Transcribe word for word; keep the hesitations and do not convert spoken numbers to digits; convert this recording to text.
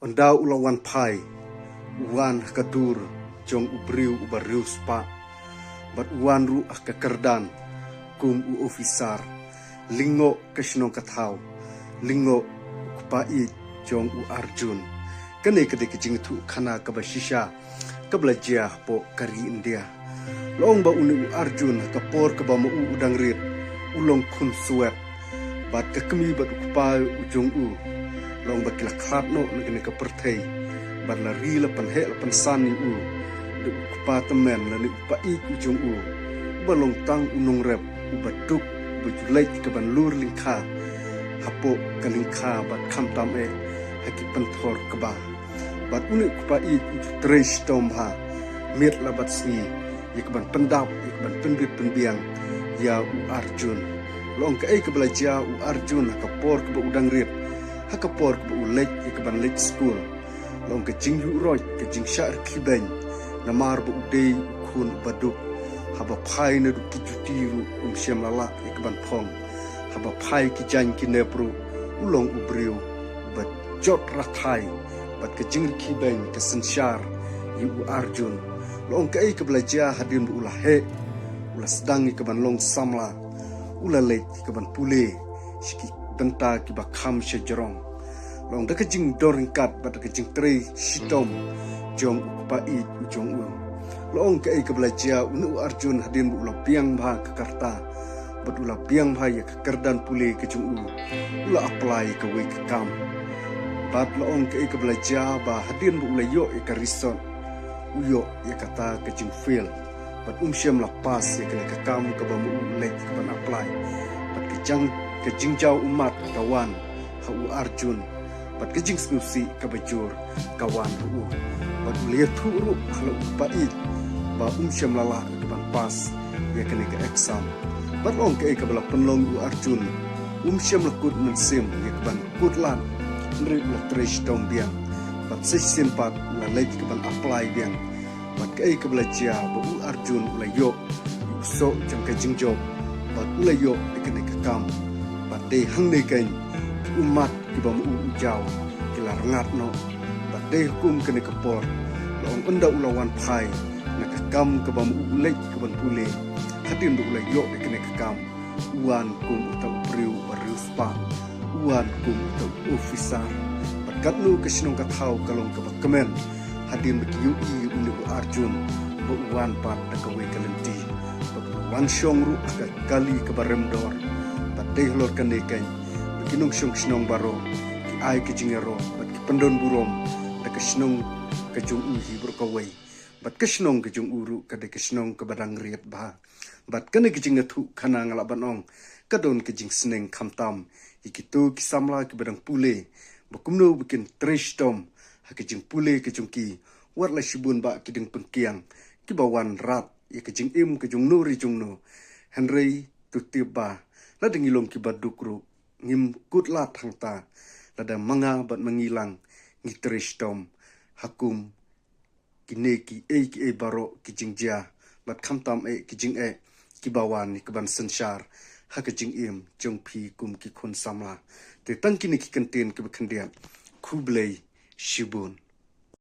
Ynda u la wan phai, u wan ha ka dur jong u briew uba riewspah, bad u wan ruh ha ka kyrdan kum u officer. Lyngngoh ka shnong ka thaw, lyngngoh u kpa ïeit jong u Arjun. Kane ka dei ka jingïathuhkhana kaba shisha kaba la jia hapoh ka ri India. La ong ba une u Arjun ha ka por kaba ma u u dang rit, u long khun swet, bad ka kmie bad u kpa u jong u, la ong ba ki la khlad noh na kane ka pyrthei, bad la ri la pynheh la pynsan ïa u da u kpa tymmen lane u kpa ïeit u jong u, uba long tang u nongrep uba duk, uba ju leit ka ban lur lyngkha hapoh ka lyngkha bad khamtam eh ha ki pynthor kba. Bad une u kpa ïeit u ju trei shitom bha miet la bad sngi ïa ka ban pyndap, ïa ka ban pynbit pynbiang ïa u Arjun. La ong kaei kaba la jia u Arjun ha ka por kaba u dang rit, ha ka por kaba u leit ïa ka ban leit skul. La ong ka jingïuh roit, ka jingshah rkhie beiñ, namar ba u dei u khun uba duk. Haba phai naduh ki juti ruh um shym la lah ïa ka ban phong. Haba phai ki jaiñ ki nep ruh, u long u briew uba jot rathai. Bad ka jingrkhie beiñ ka synshar ïa u Arjun. La ong kaei kaba la jia hadien ba u la heh, u la sdang ïa ka ban long samla, u la leit ïa ka ban pule sha ki bynta kiba kham shajrong. La ong da ka jingdon ryngkat bad da ka jingtrei shitom jong u kpa ïeit u jong u. La ong kaei kaba la jia, une u Arjun hadien ba u la biang bha ka rta bad u la biang bha ïa ka kyrdan pule ka jong u, u la apply ïa kawei ka kam. Bad la ong kaei kaba la jia ba hadien ba u la ïoh ïa ka result, u ïoh ïa kata ka jingfail. Bad um shym la pass ïa kane ka kam kaba ma u u leit ka ban apply. Bad ka jang, ka jingjaw ummat ka wan ha u Arjun. Bad ka jingsngewsih kaba jur ka wan ha u. Bad u la ïathuh ruh ha la u kpa ïeit ba um shym la lah ka ban pass ïa kane ka exam. Bad la ong kaei kaba la pynlong u Arjun, um shym la kut mynsiem ïa ka ban kut lad, hynrei u la trei shitom biang. Bad sa shisien pat u la leit ka ban apply biang. Bad kaei kaba la jia ba u Arjun u la ïoh ïa u soh jong ka jingjop, bad u la ïoh ïa kane ka kam. Bad dei hangne keiñ ki ummat kiba ma u u jaw ki la rngat noh. Bad dei ha kum kane ka por, la ong ynda u la wan phai na ka kam kaba ma u u leit ka ban pule, hadien ba u la ïoh ïa kane ka kam, u wan kum uta u briew uba riewspah, u wan kum uta u officer. Bad katno ka shnong ka thaw ka long kaba kmen hadien ba ki ïohi ïa une u Arjun ba u wan pat da kawei ka lynti. Bad u la wan shong ruh ha ka kali kaba rem dor. Bad dei halor kane keiñ ba ki nongshong shnong baroh ki ai ka jingïaroh bad ki pyndon burom da ka shnong ka jong u hi baroh kawei. Bad ka shnong ka jong u ruh ka dei ka shnong kaba dang riat bha. Bad kane ka jingïathuhkhana nga lah ban ong ka don ka jingsneng khamtam ïa kito ki samla kiba dang pule, ba kumno ba kin trei shitom ha ka jingpule ka jong ki, wat la shibun bah ki diengpyngkiang kiba wanrah ïa ka jingim ka jong no re jong no. Hynrei to tip ba lada ngi long kiba duk ruh, ngim kut lad hangta, lada ma nga bad ma ngi lang ngi trei shitom ha kum kine kiei kiei baroh ki jingjia, bad khamtam eh ki jingeh kiba wan ïa ka ban synshar ha ka jingim jong phi kum ki khun samla. Te tang kine ki kyntien kiba khyndiat. Khublei shibun.